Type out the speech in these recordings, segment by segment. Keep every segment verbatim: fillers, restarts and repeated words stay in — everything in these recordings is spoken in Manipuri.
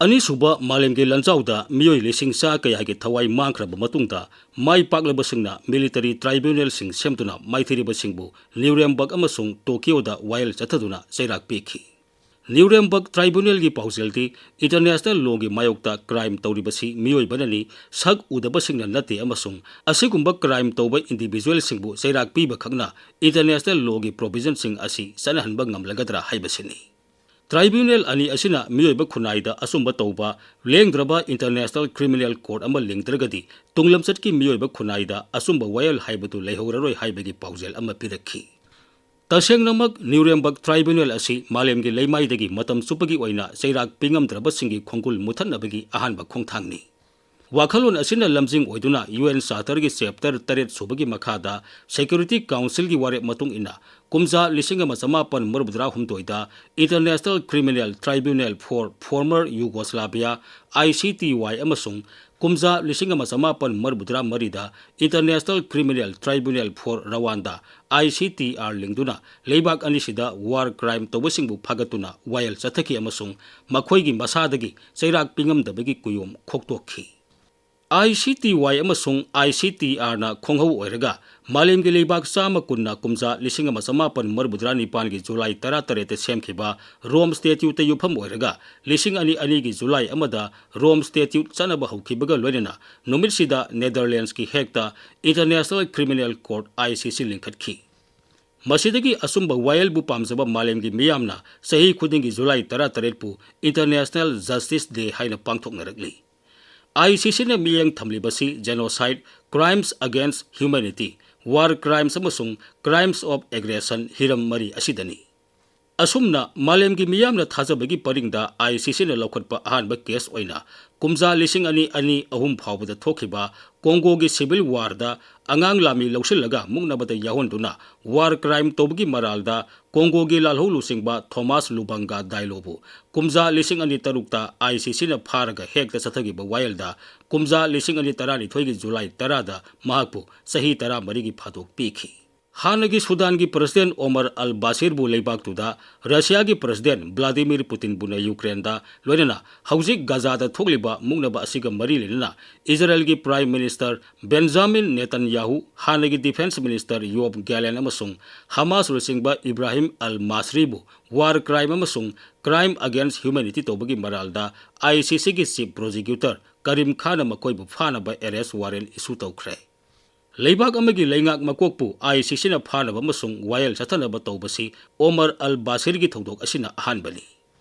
ꯑꯅꯤꯁꯨꯕ ꯃꯥꯂꯦꯝꯒꯤ ꯂꯥꯟꯖꯥꯎꯗ ꯃꯤꯑꯣꯏ ꯂꯤꯁꯤꯡ ꯆꯥ ꯀꯌꯥꯒꯤ ꯊꯋꯥꯏ ꯃꯥꯡꯈ꯭ꯔꯕ ꯃꯇꯨꯡꯗ, ꯃꯥꯏ ꯄꯥꯛꯂꯕꯁꯤꯡꯅ military tribunalꯁꯤꯡ ꯁꯦꯝꯗꯨꯅ ꯃꯥꯏꯊꯤꯔꯕꯁꯤꯡꯕꯨ Nuremberg ꯑꯃꯁꯨꯡ Tokyoꯗ ꯋꯥꯌꯦꯜ ꯆꯠꯊꯗꯨꯅ ꯆꯩꯔꯥꯛ ꯄꯤꯈꯤ꯫ Nuremberg tribunalꯒꯤ ꯄꯥꯎꯖꯦꯜꯗꯤ international lawꯒꯤ ꯃꯥꯌꯣꯛꯇ crime ꯇꯧꯔꯤꯕꯁꯤ ꯃꯤꯑꯣꯏꯕꯅꯅꯤ, ꯁꯛ ꯎꯗꯕꯁꯤꯡꯅ ꯅꯠꯇꯦ ꯑꯃꯁꯨꯡ ꯑꯁꯤꯒꯨꯝꯕ crime ꯇꯧꯕ individualꯁꯤꯡꯕꯨ ꯆꯩꯔꯥꯛ ꯄꯤꯕꯈꯛꯅ international lawꯒꯤ provisionꯁꯤꯡ ꯑꯁꯤ ꯆꯠꯅꯍꯟꯕ ꯉꯝꯂꯒꯗ꯭ꯔꯥ ꯍꯥꯏꯕꯁꯤꯅꯤ꯫ Tribunal ꯑꯅꯤ ꯑꯁꯤꯅ ꯃꯤꯑꯣꯏꯕ ꯈꯨꯟꯅꯥꯏꯗ ꯑꯆꯨꯝꯕ ꯇꯧꯕ ꯂꯦꯡꯗ꯭ꯔꯕ international criminal court ꯑꯃ ꯂꯤꯡꯗ꯭ꯔꯒꯗꯤ ꯇꯨꯡꯂꯝꯆꯠꯀꯤ ꯃꯤꯑꯣꯏꯕ ꯈꯨꯟꯅꯥꯏꯗ ꯑꯆꯨꯝꯕ ꯋꯥꯌꯦꯜ ꯍꯥꯏꯕꯗꯨ ꯂꯩꯍꯧꯔꯔꯣꯏ ꯍꯥꯏꯕꯒꯤ ꯄꯥꯎꯖꯦꯜ ꯑꯃ ꯄꯤꯔꯛꯈꯤ꯫ ꯇꯁꯦꯡꯅꯃꯛ Nuremberg tribunal ꯑꯁꯤ ꯃꯥꯂꯦꯝꯒꯤ ꯂꯩꯃꯥꯏꯗꯒꯤ ꯃꯇꯝ ꯆꯨꯞꯄꯒꯤ ꯑꯣꯏꯅ ꯆꯩꯔꯥꯛ ꯄꯤꯉꯝꯗ꯭ꯔꯕꯁꯤꯡꯒꯤ ꯈꯣꯡꯒꯨꯜ ꯃꯨꯊꯠꯅꯕꯒꯤ ꯑꯍꯥꯟꯕ ꯈꯣꯡꯊꯥꯡꯅꯤ꯫ ꯋꯥꯈꯜꯂꯣꯟ ꯑꯁꯤꯅ ꯂꯝꯖꯤꯡ ꯑꯣꯏꯗꯨꯅ UN Charterꯒꯤ chapter ꯇꯔꯦꯠ ꯁꯨꯕꯒꯤ ꯃꯈꯥꯗ Security Councilꯒꯤ ꯋꯥꯔꯦꯞ ꯃꯇꯨꯡ ꯏꯟꯅ ꯀꯨꯝꯖꯥ ꯂꯤꯁꯤꯡ ꯑꯃ ꯆꯃꯥꯄꯟ ꯃꯔꯤꯐꯨꯇꯔꯥꯍꯨꯝꯗꯣꯏꯗ International Criminal Tribunal for Former Yugoslavia, ICTY, ꯑꯃꯁꯨꯡ ꯀꯨꯝꯖꯥ ꯂꯤꯁꯤꯡ ꯑꯃ ꯆꯃꯥꯄꯟ ꯃꯔꯤꯐꯨꯇꯔꯥ ꯃꯔꯤꯗ International Criminal Tribunal for Rwanda, ICTR, ꯂꯤꯡꯗꯨꯅ ꯂꯩꯕꯥꯛ ꯑꯅꯤꯁꯤꯗ war crime ꯇꯧꯕꯁꯤꯡꯕꯨ ꯐꯥꯒꯠꯇꯨꯅ ꯋꯥꯌꯦꯜ ꯆꯠꯊꯈꯤ ꯑꯃꯁꯨꯡ ꯃꯈꯣꯏꯒꯤ ꯃꯁꯥꯗꯒꯤ ꯆꯩꯔꯥꯛ ꯄꯤꯉꯝꯗꯕꯒꯤ ꯀꯨꯌꯣꯝ ꯈꯣꯛꯇꯣꯛꯈꯤ꯫ ICTY ꯑꯃꯁꯨꯡ ICTRꯅ ꯈꯣꯡꯍꯧ ꯑꯣꯏꯔꯒ ꯃꯥꯂꯦꯝꯒꯤ ꯂꯩꯕꯥꯛ ꯆꯥꯝꯃ ꯀꯨꯟꯅ ꯀꯨꯝꯖꯥ ꯂꯤꯁꯤꯡ ꯑꯃ ꯆꯃꯥꯄꯟ ꯃꯔꯤꯐꯨꯇꯔꯥ ꯅꯤꯄꯥꯟꯒꯤ July ꯇꯔꯥꯇꯔꯦꯠꯇ ꯁꯦꯝꯈꯤꯕ Rome Statuteꯇ ꯌꯨꯝꯐꯝ ꯑꯣꯏꯔꯒ ꯂꯤꯁꯤꯡ ꯑꯅꯤ ꯑꯅꯤꯒꯤ July ꯑꯃꯗ Rome Statute ꯆꯠꯅꯕ ꯍꯧꯈꯤꯕꯒ ꯂꯣꯏꯅꯅ ꯅꯨꯃꯤꯠꯁꯤꯗ Netherlandsꯀꯤ Hagueꯇ International Criminal Court, ICC, ꯂꯤꯡꯈꯠꯈꯤ꯫ ꯃꯁꯤꯗꯒꯤ ꯑꯆꯨꯝꯕ ꯋꯥꯌꯦꯜꯕꯨ ꯄꯥꯝꯖꯕ ꯃꯥꯂꯦꯝꯒꯤ ꯃꯤꯌꯥꯝꯅ ꯆꯍꯤ ꯈꯨꯗꯤꯡꯒꯤ July ꯇꯔꯥꯇꯔꯦꯠꯄꯨ International Justice Day ꯍꯥꯏꯅ ꯄꯥꯡꯊꯣꯛꯅꯔꯛꯂꯤ꯫ ICCꯅ ꯃꯤꯠꯌꯦꯡ ꯊꯝꯂꯤꯕꯁꯤ genocide, crimes against humanity, war crimes ꯑꯃꯁꯨꯡ crimes of aggression ꯍꯤꯔꯝ ꯃꯔꯤ ꯑꯁꯤꯗꯅꯤ꯫ ꯑꯁꯨꯝꯅ ꯃꯥꯂꯦꯝꯒꯤ ꯃꯤꯌꯥꯝꯅ ꯊꯥꯖꯕꯒꯤ ꯄꯔꯤꯡꯗ ICCꯅ ꯂꯧꯈꯠꯄ ꯑꯍꯥꯟꯕ case ꯑꯣꯏꯅ ꯀꯨꯝꯖꯥ ꯂꯤꯁꯤꯡ ꯑꯅꯤ ꯑꯅꯤ ꯑꯍꯨꯝ ꯐꯥꯎꯕꯗ ꯊꯣꯛꯈꯤꯕ Congoꯒꯤ civil warꯗ ꯑꯉꯥꯡ ꯂꯥꯃꯤ ꯂꯧꯁꯤꯜꯂꯒ ꯃꯨꯛꯅꯕꯗ ꯌꯥꯎꯍꯟꯗꯨꯅ war crime ꯇꯧꯕꯒꯤ ꯃꯔꯥꯜꯗ Congoꯒꯤ ꯂꯥꯜꯍꯧ ꯂꯨꯆꯤꯡꯕ Thomas Lubanga Dialloꯕꯨ ꯀꯨꯝꯖꯥ ꯂꯤꯁꯤꯡ ꯑꯅꯤ ꯇꯔꯨꯛꯇ ICCꯅ ꯐꯥꯔꯒ Hagueꯇ ꯆꯠꯊꯈꯤꯕ ꯋꯥꯌꯦꯜꯗ ꯀꯨꯝꯖꯥ ꯂꯤꯁꯤꯡ ꯑꯅꯤ ꯇꯔꯥꯅꯤꯊꯣꯏꯒꯤ July ꯇꯔꯥꯗ ꯃꯍꯥꯛꯄꯨ ꯆꯍꯤ ꯇꯔꯥꯃꯔꯤꯒꯤ ꯐꯥꯗꯣꯛ ꯄꯤꯈꯤ꯫ ꯍꯥꯟꯅꯒꯤ ꯁꯨꯗꯥꯟꯒꯤ ꯄ꯭ꯔꯁꯤꯗꯦꯟ ꯑꯣꯃꯔ ꯑꯜ ꯕꯥꯁꯤꯔꯕꯨ ꯂꯩꯕꯥꯛꯇꯨꯗ ꯔꯁꯤꯌꯥꯒꯤ ꯄ꯭ꯔꯁꯤꯗꯦꯟ ꯚ꯭ꯂꯥꯗꯤꯃꯤꯔ ꯄꯨꯇꯤꯟꯕꯨꯅ ꯌꯨꯀ꯭ꯔꯦꯟꯗ, ꯂꯣꯏꯅꯅ ꯍꯧꯖꯤꯛ ꯒꯥꯖꯥꯗ ꯊꯣꯛꯂꯤꯕ ꯃꯨꯛꯅꯕ ꯑꯁꯤꯒ ꯃꯔꯤ ꯂꯩꯅꯅ ꯏꯖꯔꯦꯜꯒꯤ ꯄ꯭ꯔꯥꯏꯝ ꯃꯤꯅꯤꯁꯇꯔ ꯕꯦꯟꯖꯥꯃꯤꯟ ꯅꯦꯇꯟꯌꯥꯍꯨ, ꯍꯥꯟꯅꯒꯤ ꯗꯤꯐꯦꯟꯁ ꯃꯤꯅꯤꯁꯇꯔ ꯌꯣꯕ ꯒ꯭ꯌꯥꯂꯦꯟ ꯑꯃꯁꯨꯡ ꯍꯃꯥꯁ ꯂꯨꯆꯤꯡꯕ ꯏꯕ꯭ꯔꯥꯍꯤꯝ ꯑꯜ ꯃꯥꯁꯔꯤꯕꯨ ꯋꯥꯔ ꯀ꯭ꯔꯥꯏꯝ ꯑꯃꯁꯨꯡ ꯀ꯭ꯔꯥꯏꯝ ꯑꯒꯦꯟꯁ ꯍ꯭ꯌꯨꯃꯦꯅꯤꯇꯤ ꯇꯧꯕꯒꯤ ꯃꯔꯥꯜꯗ ꯑꯥꯏ ꯁꯤ ꯁꯤꯒꯤ ꯆꯤꯐ ꯄ꯭ꯔꯣꯁꯤꯀ꯭ꯌꯨꯇꯔ ꯀꯔꯤꯝ ꯈꯥꯟꯅ ꯃꯈꯣꯏꯕꯨ ꯐꯥꯅꯕ ꯑꯦꯔꯦꯁ ꯋꯥꯔꯦꯟ ꯏꯁꯨ ꯇꯧꯈ꯭ꯔꯦ꯫ ꯂꯩꯕꯥꯛ ꯑꯃꯒꯤ ꯂꯩꯉꯥꯛ ꯃꯀꯣꯛꯄꯨ ꯑꯥꯏ ꯁꯤ ꯁꯤꯅ ꯐꯥꯅꯕ ꯑꯃꯁꯨꯡ ꯋꯥꯌꯦꯜ ꯆꯠꯊꯅꯕ ꯇꯧꯕꯁꯤ ꯑꯣꯃꯔ ꯑꯜ ꯕꯥꯁꯤꯔꯒꯤ ꯊꯧꯗꯣꯛ ꯑꯁꯤꯅ ꯑꯍꯥꯟꯕꯅꯤ꯫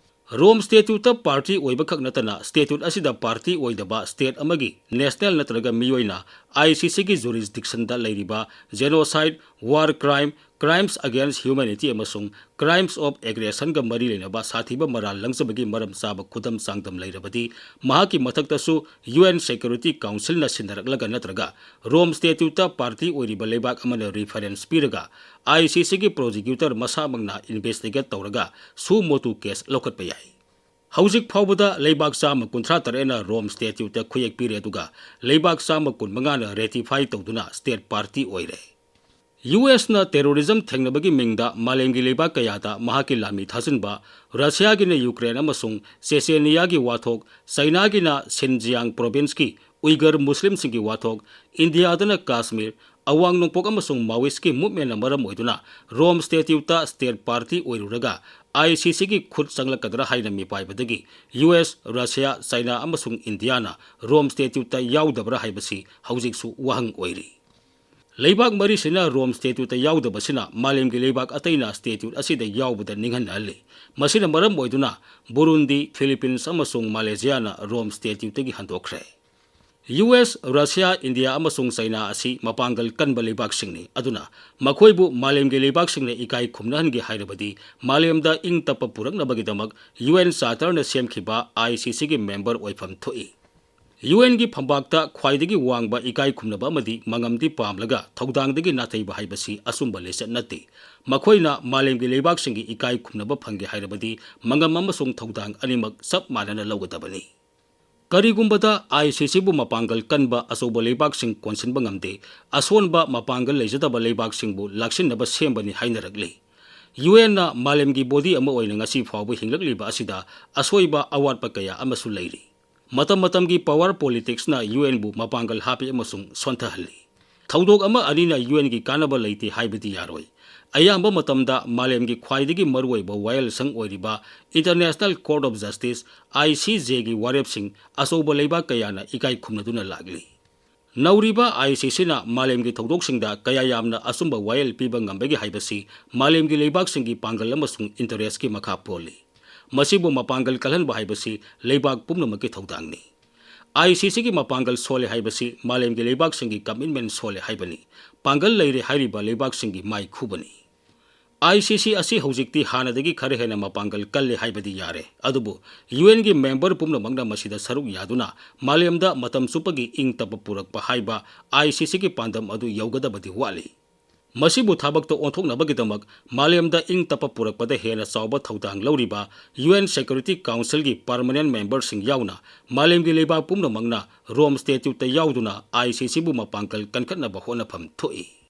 ꯔꯣꯝ ꯁ꯭ꯇꯦꯇ꯭ꯌꯨꯠꯇ ꯄꯥꯔꯇꯤ ꯑꯣꯏꯕꯈꯛ ꯅꯠꯇꯅ, ꯁ꯭ꯇꯦꯇ꯭ꯌꯨꯠ ꯑꯁꯤꯗ ꯄꯥꯔꯇꯤ ꯑꯣꯏꯗꯕ ꯁ꯭ꯇꯦꯠ ꯑꯃꯒꯤ ꯅꯦꯁꯅꯦꯜ ꯅꯠꯇ꯭ꯔꯒ ꯃꯤꯑꯣꯏꯅ ꯑꯥꯏ ꯁꯤ ꯁꯤꯒꯤ ꯖꯨꯔꯤꯁꯗꯤꯛꯁꯟꯗ ꯂꯩꯔꯤꯕ ꯖꯦꯅꯣꯁꯥꯏꯗ, ꯋꯥꯔ ꯀ꯭ꯔꯥꯏꯝ, ꯀ꯭ꯔꯥꯏꯝꯁ ꯑꯒꯦꯟꯁ ꯍ꯭ꯌꯨꯃꯦꯅꯤꯇꯤ ꯑꯃꯁꯨꯡ ꯀ꯭ꯔꯥꯏꯝꯁ ꯑꯣꯐ ꯑꯦꯒ꯭ꯔꯦꯁꯟꯒ ꯃꯔꯤ ꯂꯩꯅꯕ ꯁꯥꯊꯤꯕ ꯃꯔꯥꯜ ꯂꯪꯖꯕꯒꯤ ꯃꯔꯝ ꯆꯥꯕ ꯈꯨꯗꯝ ꯆꯥꯡꯗꯝ ꯂꯩꯔꯕꯗꯤ, ꯃꯍꯥꯛꯀꯤ ꯃꯊꯛꯇꯁꯨ ꯌꯨ ꯑꯦꯟ ꯁꯦꯀ꯭ꯌꯨꯔꯤꯇꯤ ꯀꯥꯎꯟꯁꯤꯜꯅ ꯁꯤꯟꯅꯔꯛꯂꯒ ꯅꯠꯇ꯭ꯔꯒ ꯔꯣꯝ ꯁ꯭ꯇꯦꯇ꯭ꯌꯨꯠꯇ ꯄꯥꯔꯇꯤ ꯑꯣꯏꯔꯤꯕ ꯂꯩꯕꯥꯛ ꯑꯃꯅ ꯔꯤꯐꯔꯦꯟꯁ ꯄꯤꯔꯒ ꯑꯥꯏ ꯁꯤ ꯁꯤꯒꯤ ꯄ꯭ꯔꯣꯁꯤꯀ꯭ꯌꯨꯇꯔ ꯃꯁꯥꯃꯛꯅ ꯏꯟꯚꯦꯁꯇꯤꯒꯦꯠ ꯇꯧꯔꯒ ꯁꯨ ꯃꯣꯇꯨ ꯀꯦꯁ ꯂꯧꯈꯠꯄ ꯌꯥꯏ꯫ ꯍꯧꯖꯤꯛ ꯐꯥꯎꯕꯗ ꯂꯩꯕꯥꯛ ꯆꯥꯝꯃ ꯀꯨꯟꯊ꯭ꯔꯥ ꯇꯔꯦꯠꯅ ꯔꯣꯝ ꯁ꯭ꯇꯦꯇ꯭ꯌꯨꯠꯇ ꯈꯨꯌꯦꯛ ꯄꯤꯔꯦ, ꯑꯗꯨꯒ ꯂꯩꯕꯥꯛ ꯆꯥꯝꯃ ꯀꯨꯟꯃꯉꯥꯅ ꯔꯦꯇꯤꯐꯥꯏ ꯇꯧꯗꯨꯅ ꯁ꯭ꯇꯦꯠ ꯄꯥꯔꯇꯤ ꯑꯣꯏꯔꯦ꯫ ꯌꯨ ꯑꯦꯁꯅ ꯇꯦꯔꯣꯔꯤꯖꯝ ꯊꯦꯡꯅꯕꯒꯤ ꯃꯤꯡꯗ ꯃꯥꯂꯦꯝꯒꯤ ꯂꯩꯕꯥꯛ ꯀꯌꯥꯗ ꯃꯍꯥꯛꯀꯤ ꯂꯥꯟꯃꯤ ꯊꯥꯖꯤꯟꯕ, ꯔꯁꯤꯌꯥꯒꯤꯅ ꯌꯨꯀ꯭ꯔꯦꯟ ꯑꯃꯁꯨꯡ ꯆꯦꯆꯦꯅꯤꯌꯥꯒꯤ ꯋꯥꯊꯣꯛ, ꯆꯩꯅꯥꯒꯤꯅ ꯁꯤꯟꯖꯤꯌꯥꯡ ꯄ꯭ꯔꯣꯚꯤꯟꯁꯀꯤ ꯎꯏꯒꯔ ꯃꯨꯁꯂꯤꯝꯁꯤꯡꯒꯤ ꯋꯥꯊꯣꯛ, ꯏꯟꯗꯤꯌꯥꯗꯅ ꯀꯥꯁꯃꯤꯔ, ꯑꯋꯥꯡ ꯅꯣꯡꯄꯣꯛ ꯑꯃꯁꯨꯡ ꯃꯥꯋꯤꯁꯀꯤ ꯃꯨꯚꯃꯦꯟꯅ ꯃꯔꯝ ꯑꯣꯏꯗꯨꯅ ꯔꯣꯝ ꯁ꯭ꯇꯦꯇ꯭ꯌꯨꯠꯇ ꯁ꯭ꯇꯦꯠ ꯄꯥꯔꯇꯤ ꯑꯣꯏꯔꯨꯔꯒ ꯑꯥꯏ ꯁꯤ ꯁꯤꯒꯤ ꯈꯨꯠ ꯆꯪꯂꯛꯀꯗ꯭ꯔꯥ ꯍꯥꯏꯅ ꯃꯤꯄꯥꯏꯕꯗꯒꯤ ꯌꯨ ꯑꯦꯁ, ꯔꯁꯤꯌꯥ, ꯆꯩꯅꯥ ꯑꯃꯁꯨꯡ ꯏꯟꯗꯤꯌꯥꯅ ꯔꯣꯝ ꯁ꯭ꯇꯦꯇ꯭ꯌꯨꯠꯇ ꯌꯥꯎꯗꯕ꯭ꯔꯥ ꯍꯥꯏꯕꯁꯤ ꯍꯧꯖꯤꯛꯁꯨ ꯋꯥꯍꯪ ꯑꯣꯏꯔꯤ꯫ ꯂꯩꯕꯥꯛ ꯃꯔꯤꯁꯤꯅ ꯔꯣꯝ ꯁ꯭ꯇꯦꯇ꯭ꯌꯨꯠꯇ ꯌꯥꯎꯗꯕꯁꯤꯅ ꯃꯥꯂꯦꯝꯒꯤ ꯂꯩꯕꯥꯛ ꯑꯇꯩꯅ ꯁ꯭ꯇꯦꯇ꯭ꯌꯨꯠ ꯑꯁꯤꯗ ꯌꯥꯎꯕꯗ ꯅꯤꯡꯍꯟꯅꯍꯜꯂꯤ꯫ ꯃꯁꯤꯅ ꯃꯔꯝ ꯑꯣꯏꯗꯨꯅ ꯕꯨꯔꯨꯟꯗꯤ, ꯐꯤꯂꯤꯄꯤꯟꯁ ꯑꯃꯁꯨꯡ ꯃꯥꯂꯦꯁꯤꯌꯥꯅ ꯔꯣꯝ ꯁ꯭ꯇꯦꯇ꯭ꯌꯨꯠꯇꯒꯤ ꯍꯟꯗꯣꯛꯈ꯭ꯔꯦ꯫ ꯌꯨ ꯑꯦꯁ, ꯔꯁꯤꯌꯥ, ꯏꯟꯗꯤꯌꯥ ꯑꯃꯁꯨꯡ ꯆꯩꯅꯥ ꯑꯁꯤ ꯃꯄꯥꯡꯒꯜ ꯀꯟꯕ ꯂꯩꯕꯥꯛꯁꯤꯡꯅꯤ, ꯑꯗꯨꯅ ꯃꯈꯣꯏꯕꯨ ꯃꯥꯂꯦꯝꯒꯤ ꯂꯩꯕꯥꯛꯁꯤꯡꯅ ꯏꯀꯥꯏ ꯈꯨꯝꯅꯍꯟꯒꯦ ꯍꯥꯏꯔꯕꯗꯤ ꯃꯥꯂꯦꯝꯗ ꯏꯪ ꯇꯞꯄ ꯄꯨꯔꯛꯅꯕꯒꯤꯗꯃꯛ ꯌꯨ ꯑꯦꯟ ꯆꯥꯔꯇꯔꯅ ꯁꯦꯝꯈꯤꯕ ꯑꯥꯏ ꯁꯤ ꯁꯤꯒꯤ ꯃꯦꯝꯕꯔ ꯑꯣꯏꯐꯝ ꯊꯣꯛꯏ꯫ ꯌꯨ ꯑꯦꯟꯒꯤ ꯐꯝꯕꯥꯛꯇ ꯈ꯭ꯋꯥꯏꯗꯒꯤ ꯋꯥꯡꯕ ꯏꯀꯥꯏ ꯈꯨꯝꯅꯕ ꯑꯃꯗꯤ ꯃꯉꯝꯗꯤ ꯄꯥꯝꯂꯒ ꯊꯧꯗꯥꯡꯗꯒꯤ ꯅꯥꯊꯩꯕ ꯍꯥꯏꯕꯁꯤ ꯑꯆꯨꯝꯕ ꯂꯤꯆꯠ ꯅꯠꯇꯦ꯫ ꯃꯈꯣꯏꯅ ꯃꯥꯂꯦꯝꯒꯤ ꯂꯩꯕꯥꯛꯁꯤꯡꯒꯤ ꯏꯀꯥꯏ ꯈꯨꯝꯅꯕ ꯐꯪꯒꯦ ꯍꯥꯏꯔꯕꯗꯤ ꯃꯉꯝ ꯑꯃꯁꯨꯡ ꯊꯧꯗꯥꯡ ꯑꯅꯤꯃꯛ ꯆꯞ ꯃꯥꯟꯅꯅ ꯂꯧꯒꯗꯕꯅꯤ꯫ ꯀꯔꯤꯒꯨꯝꯕꯗ ꯑꯥꯏ ꯁꯤ ꯁꯤꯕꯨ ꯃꯄꯥꯡꯒꯜ ꯀꯟꯕ ꯑꯆꯧꯕ ꯂꯩꯕꯥꯛꯁꯤꯡ ꯀꯣꯟꯁꯤꯟꯕ ꯉꯝꯗꯦ, ꯑꯁꯣꯟꯕ ꯃꯄꯥꯡꯒꯜ ꯂꯩꯖꯗꯕ ꯂꯩꯕꯥꯛꯁꯤꯡꯕꯨ ꯂꯥꯛꯁꯤꯟꯅꯕ ꯁꯦꯝꯕꯅꯤ ꯍꯥꯏꯅꯔꯛꯂꯤ꯫ ꯌꯨ ꯑꯦꯟꯅ ꯃꯥꯂꯦꯝꯒꯤ ꯕꯣꯗꯤ ꯑꯃ ꯑꯣꯏꯅ ꯉꯁꯤ ꯐꯥꯎꯕ ꯍꯤꯡꯂꯛꯂꯤꯕ ꯑꯁꯤꯗ ꯑꯁꯣꯏꯕ ꯑꯋꯥꯠꯄ ꯀꯌꯥ ꯑꯃꯁꯨ ꯂꯩꯔꯤ꯫ ꯃꯇꯝ ꯃꯇꯝꯒꯤ ꯄꯋꯥꯔ ꯄꯣꯂꯤꯇꯤꯛꯁꯅ ꯌꯨ ꯑꯦꯟꯕꯨ ꯃꯄꯥꯡꯒꯜ ꯍꯥꯞꯄꯤ ꯑꯃꯁꯨꯡ ꯁꯣꯟꯊꯍꯜꯂꯤ꯫ ꯊꯧꯗꯣꯛ ꯑꯃ ꯑꯅꯤꯅ ꯌꯨ ꯑꯦꯟꯒꯤ ꯀꯥꯟꯅꯕ ꯂꯩꯇꯦ ꯍꯥꯏꯕꯗꯤ ꯌꯥꯔꯣꯏ꯫ ꯑꯌꯥꯝꯕ ꯃꯇꯝꯗ ꯃꯥꯂꯦꯝꯒꯤ ꯈ꯭ꯋꯥꯏꯗꯒꯤ ꯃꯔꯨꯑꯣꯏꯕ ꯋꯥꯌꯦꯜꯁꯪ ꯑꯣꯏꯔꯤꯕ International Court of Justice, I C ꯖꯦꯒꯤ ꯋꯥꯔꯦꯞꯁꯤꯡ ꯑꯆꯧꯕ ꯂꯩꯕꯥꯛ ꯀꯌꯥꯅ ꯏꯀꯥꯏ ꯈꯨꯝꯅꯗꯨꯅ ꯂꯥꯛꯂꯤ꯫ ꯅꯧꯔꯤꯕ ꯑꯥꯏ ꯁꯤ ꯁꯤꯅ ꯃꯥꯂꯦꯝꯒꯤ ꯊꯧꯗꯣꯛꯁꯤꯡꯗ ꯀꯌꯥ ꯌꯥꯝꯅ ꯑꯆꯨꯝꯕ ꯋꯥꯌꯦꯜ ꯄꯤꯕ ꯉꯝꯕꯒꯦ ꯍꯥꯏꯕꯁꯤ ꯃꯥꯂꯦꯝꯒꯤ ꯂꯩꯕꯥꯛꯁꯤꯡꯒꯤ ꯄꯥꯡꯒꯜ ꯑꯃꯁꯨꯡ ꯏꯟꯇꯔꯦꯁꯀꯤ ꯃꯈꯥ ꯄꯣꯜꯂꯤ꯫ ꯃꯁꯤꯕꯨ ꯃꯄꯥꯡꯒꯜ ꯀꯜꯍꯟꯕ ꯍꯥꯏꯕꯁꯤ ꯂꯩꯕꯥꯛ ꯄꯨꯝꯅꯃꯛꯀꯤ ꯊꯧꯗꯥꯡꯅꯤ꯫ ꯑꯥꯏ ꯁꯤ ꯁꯤꯒꯤ ꯃꯄꯥꯡꯒꯜ ꯁꯣꯜꯂꯦ ꯍꯥꯏꯕꯁꯤ ꯃꯥꯂꯦꯝꯒꯤ ꯂꯩꯕꯥꯛꯁꯤꯡꯒꯤ ꯀꯃꯤꯠꯃꯦꯟ ꯁꯣꯜꯂꯦ ꯍꯥꯏꯕꯅꯤ꯫ ꯄꯥꯡꯒꯜ ꯂꯩꯔꯦ ꯍꯥꯏꯔꯤꯕ ꯂꯩꯕꯥꯛꯁꯤꯡꯒꯤ ꯃꯥꯏ ꯈꯨꯕꯅꯤ꯫ ꯑꯥꯏ ꯁꯤ ꯁꯤ ꯑꯁꯤ ꯍꯧꯖꯤꯛꯇꯤ ꯍꯥꯟꯅꯗꯒꯤ ꯈꯔ ꯍꯦꯟꯅ ꯃꯄꯥꯡꯒꯜ ꯀꯜꯂꯦ ꯍꯥꯏꯕꯗꯤ ꯌꯥꯔꯦ, ꯑꯗꯨꯕꯨ ꯌꯨ ꯑꯦꯟꯒꯤ ꯃꯦꯝꯕꯔ ꯄꯨꯝꯅꯃꯛꯅ ꯃꯁꯤꯗ ꯁꯔꯨꯛ ꯌꯥꯗꯨꯅ ꯃꯥꯂꯦꯝꯗ ꯃꯇꯝ ꯆꯨꯞꯄꯒꯤ ꯏꯪ ꯇꯞꯄ ꯄꯨꯔꯛꯄ ꯍꯥꯏꯕ ꯑꯥꯏ ꯁꯤ ꯁꯤꯒꯤ ꯄꯥꯟꯗꯝ ꯑꯗꯨ ꯌꯧꯒꯗꯕꯗꯤ ꯋꯥꯠꯂꯤ꯫ ꯃꯁꯤꯕꯨ ꯊꯕꯛꯇ ꯑꯣꯟꯊꯣꯛꯅꯕꯒꯤꯗꯃꯛ ꯃꯥꯂꯦꯝꯗ ꯏꯪ ꯇꯞꯄ ꯄꯨꯔꯛꯄꯗ ꯍꯦꯟꯅ ꯆꯥꯎꯕ ꯊꯧꯗꯥꯡ ꯂꯧꯔꯤꯕ ꯌꯨ ꯑꯦꯟ ꯁꯦꯀ꯭ꯌꯨꯔꯤꯇꯤ ꯀꯥꯎꯟꯁꯤꯜꯒꯤ ꯄꯔꯃꯅꯦꯟ ꯃꯦꯝꯕꯔꯁꯤꯡ ꯌꯥꯎꯅ ꯃꯥꯂꯦꯝꯒꯤ ꯂꯩꯕꯥꯛ ꯄꯨꯝꯅꯃꯛꯅ ꯔꯣꯝ ꯁ꯭ꯇꯦꯇ꯭ꯌꯨꯠꯇ ꯌꯥꯎꯗꯨꯅ ꯑꯥꯏ ꯁꯤ ꯁꯤꯕꯨ ꯃꯄꯥꯡꯒꯜ ꯀꯟꯈꯠꯅꯕ ꯍꯣꯠꯅꯐꯝ ꯊꯣꯛꯏ꯫